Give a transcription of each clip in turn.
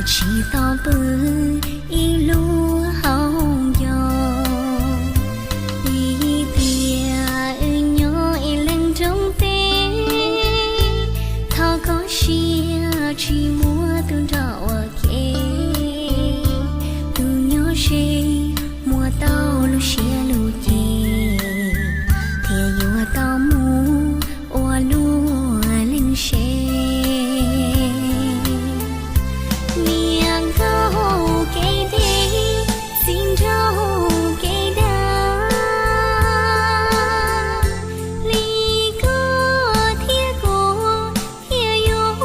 Tsis tau pw ib lub hauv ncoo, vim tias wb nyob ib leeg nroog teb. Thov koj siab tsis muab tus nrog ua ke, tus nyob ze muaj tau lub siab lub ceg, thiaj yuav tau mus ua luag leej sev. Niam nkaug kev deb, txiv nraug kev dag, li koj thiab kuv thiaj yuav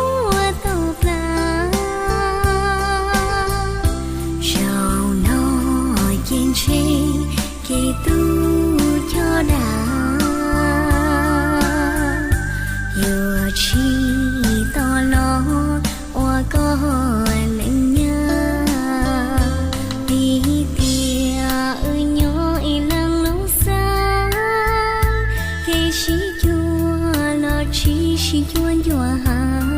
tau plag. Zaum no ces ntshe kev tu coj dag, yuav tsis tau los ua koj leej nyab. Vim tias wb nyob ib leeg lub xeeb, kev sib cuag los tsis sib cuag ncua heev.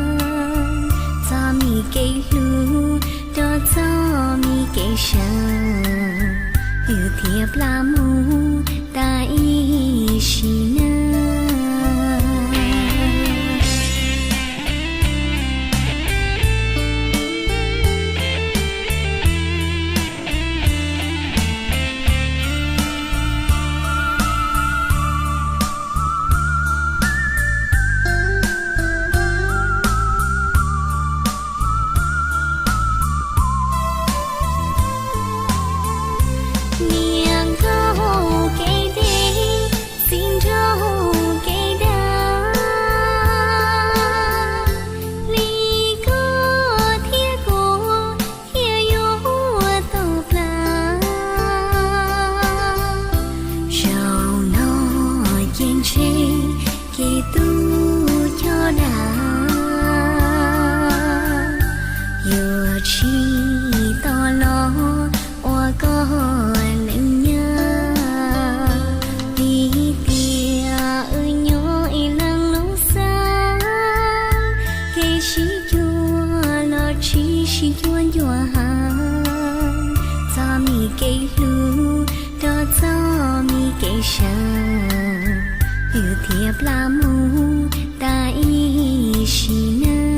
Txoj me kev hlub rau txoj me kev seev, wb thiaj plam mus tas ib sim neej. Niam nkaug kev deb, txiv nraug kev dag, li koj thiab kuv thiaj yuav tau plag. Zaum no ces ntshe kev tu coj dag, yuav tsis tau los ua koj leej nyab. Vim tias wb nyob ib leeg lub xeeb, kev sib cuag los tsis sib cuag ncua heev. Txoj me kev hlub rau txoj me kev seev, wb thiaj plam mus tas ib sim neej.